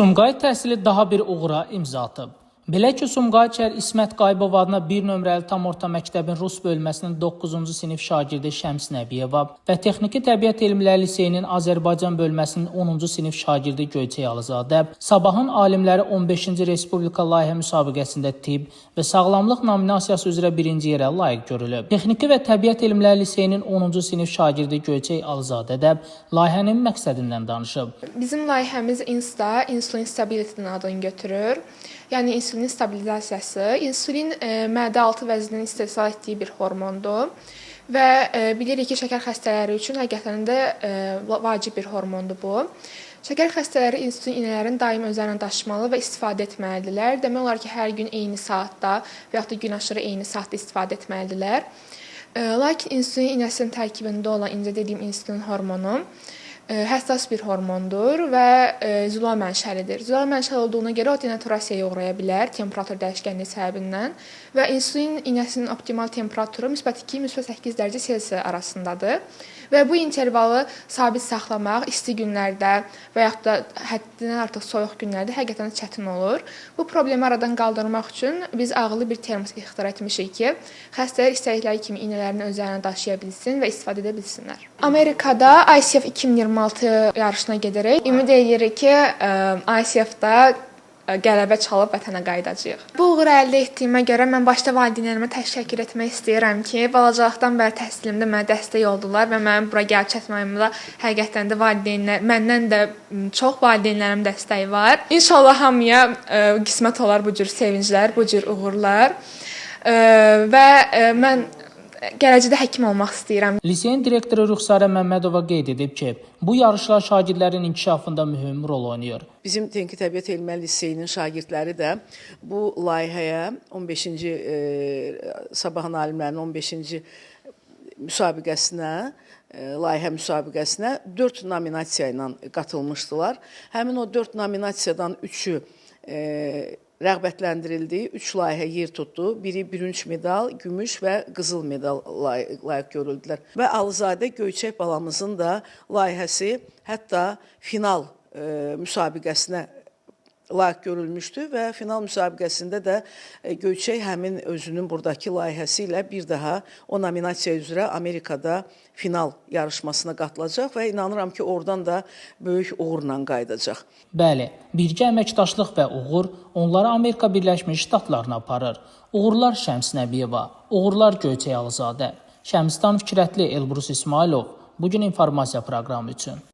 Sumqayıt təhsili daha bir uğura imza atıb. Belə ki, Sumqayıt şəhər İsmət Qayıbov adına 1 nömrəli tam orta məktəbin rus bölməsinin 9-cu sinif şagirdi Şəms Nəbiyeva və Texniki Təbiət Elmləri Liseyinin Azərbaycan bölməsinin 10-cu sinif şagirdi Göyçək Alızadə Sabahın Alimləri 15-ci Respublika layihə müsabiqəsində tibb və sağlamlıq nominasiyası üzrə birinci yerə layiq görülüb. Texniki və Təbiət Elmləri Liseyinin 10-cu sinif şagirdi Göyçək Alızadə də layihənin məqsədindən danışıb. Bizim layihəmiz INSTA, insulin stability-nin adını götürür. Yəni insulin stabilizasiyası. İnsulin mədə altı vəzinin istehsal etdiyi bir hormondur və bilirik ki, şəkər xəstələri üçün həqiqətən də vacib bir hormondur bu. Şəkər xəstələri insulin iynələrini daim özlərinə daşımalı və istifadə etməlidirlər. Demək olar ki, hər gün eyni saatda və yaxud da gün aşırı eyni saatda istifadə etməlidirlər. Lakin insulin iynəsinin tərkibində olan, incə dediyim insulin hormonu həssas bir hormondur və zülal mənşəlidir. Zülal mənşəli olduğuna görə o denaturasiyaya uğraya bilər temperatur dəyişkənliyi səbəbindən və insulin iynəsinin optimal temperaturu +2 +8 dərəcə Selsi arasındadır. Və bu intervalı sabit saxlamaq isti günlərdə və yaxud da həddindən artıq soyuq günlərdə həqiqətən çətin olur. Bu problemi aradan qaldırmaq üçün biz ağıllı bir termos ixtira etmişik ki, xəstələr istədikləri kimi iynələrini özlərinə daşıya bilsin və istifadə edə bilsinlər. Amerikada ICF 2026 yarışına gedərək ümid edirik ki, ICF-da qələbə çalıb vətənə qayıdacağıq. Bu uğuru əldə etdiyimə görə mən başda valideynlərimə təşəkkür etmək istəyirəm ki, balacalıqdan bəri təhsilimdə mənə dəstək oldular və mənim bura gəlib çatmağımda həqiqətən də valideynlər, məndən də çox valideynlərim dəstəyi var. İnşallah hamıya qismət olar bu cür sevinclər, bu cür uğurlar və mən gələcəkdə həkim olmaq istəyirəm. Liseyin direktoru Rüxsarə Məmmədova qeyd edib ki, bu yarışlar şagirdlərin inkişafında mühüm rol oynayır. Bizim Texniki Təbiət Elmləri Liseyinin şagirdləri də bu layihəyə 15-ci Sabahın Alimlərinin 15-ci müsabiqəsinə, layihə müsabiqəsinə 4 nominasiya ilə qatılmışdılar. Həmin o 4 nominasiyadan 3-ü rəğbətləndirildi, 3 layihə yer tutdu. Biri bürünc medal, gümüş və qızıl medal layiq görüldülər. Və Alızadə Göyçək balamızın da layihəsi hətta final müsabiqəsinə layiq görülmüşdü və final müsabiqəsində də Göyçək həmin özünün buradakı layihəsi ilə bir daha o nominasiya üzrə Amerikada final yarışmasına qatılacaq və inanıram ki, oradan da böyük uğurla qayıdacaq. Bəli, birgə əməkdaşlıq və uğur onları Amerika Birləşmiş Ştatlarına aparır. Uğurlar Şəms Nəbiyeva, uğurlar Göyçək Alızadə, Şəmstan Fikrətli, Elbrus İsmailov. Bugün informasiya proqramı üçün.